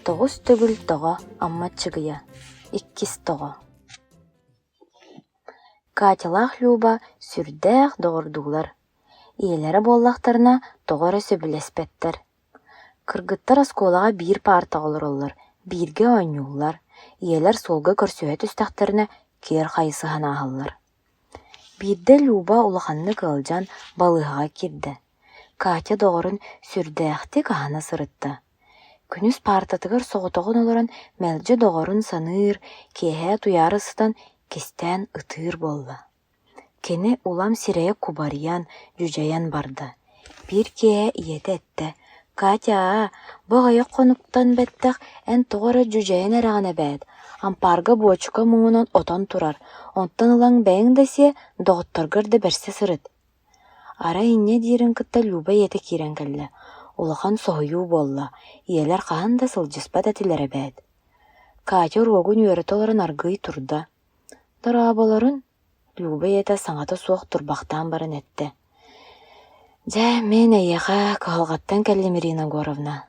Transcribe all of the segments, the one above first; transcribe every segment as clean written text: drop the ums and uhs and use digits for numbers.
Тоҕус төгүл тоҕо Амма Аччыгыйа, иккис тоҕо Катялаах Люба сүрдээх доҕордуулар, ийэлэрэ буоллахтарына тоҕо эрэ сөбүлэспэттэр. Кыргыттар оскуолаҕа биир паартаҕа олороллор, бииргэ оонньууллар, ийэлэр суолга көрсүһэ түстэхтэринэ киэр хайысыһан ааһаллар. Биирдэ Люба улаханнык ыалдьан балыыһаҕа киирдэ. Катя доҕорун сүрдээхтик аһына сырытта. Күнүс паартатыгар соҕотоҕун олорон мэлдьи доҕорун саныыр, киэһэ утуйаары сытан кистээн ытыыр буолла. Кини улам сирэйэ кубарыйан, дьүдьэйэн барда. Биир киэһэ ийэтэ эттэ: «Катя-а, бу аҕыйах хонуктан бэттэх эн тоҕо эрэ дьүдьэйэн эрэҕин эбээт, ампаарга буочука муҥунан отон турар, онтон ылан бэйэҥ да сиэ, доҕотторгор да бэрсэ сырыт» Арай инньэ диирин кытта Люба ийэтэ киирэн кэллэ, улахан соһуйуу буолла, ийэлэр хаһан да сылдьыспат этилэр эбээт. Катя уруогун үөрэтэ олорон аргыый турда: «Дорооболорун», Люба ийэтэ саҥата суох турбахтаан баран эттэ: «Дьэ, мин эйиэхэ кыһалҕаттан кэллим, Ирина Егоровна.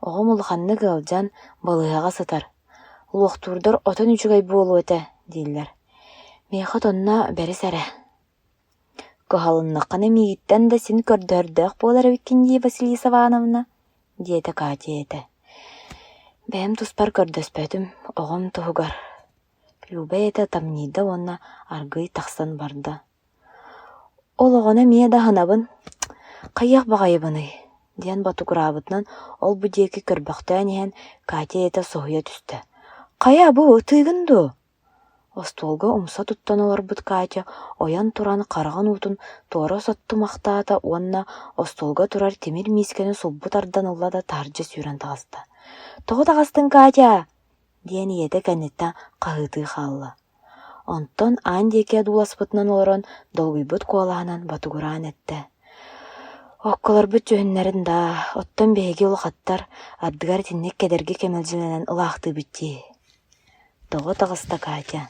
Оҕом улаханнык ыалдьан, балыыһаҕа сытар. Луохтуурдар отон үчүгэй буолуо этэ дииллэр. Миэхэ отонно бэрис эрэ» Кыһалыннаххына миигиттэн да син көрдөһөрдөөх буолар эбиккин дии, Василиса Ивановна, диэтэ Катя ийэтэ. Бэйэм туспар көрдөспөтүм, оҕом туһугар. Люба ийэтэ ытамньыйда уонна аргыый тахсан барда. Ол оҕону эмиэ да аһынабын, хайыах баҕайыбыный диэн ботугураабытынан ол-бу диэки көрбөхтөөн иһэн Катя ийэтэ соһуйа түстэ: «Хайа, бу ытыыгын дуо?» Остуолга умса туттан олорбут Катя ойон туран хараҕын уутун туора соттумахтаата уонна остуолга турар тимир миискэни сулбу тардан ылла да таһырдьа сүүрэн таҕыста: «Тоҕо таҕыстыҥ, Катя?» диэн ийэтэ кэнниттэн хаһыытыы хаалла. Онтон аан диэки одууласпытынан олорон долгуйбут куолаһынан ботугураан эттэ: «Окколорбут дьүһүннэрин даа, оттон биһиги улахаттар ардыгар итинник кэдэрги кэмэлдьилэнэн ылаахтыыбыт дии» Тоҕо таҕыста Катя?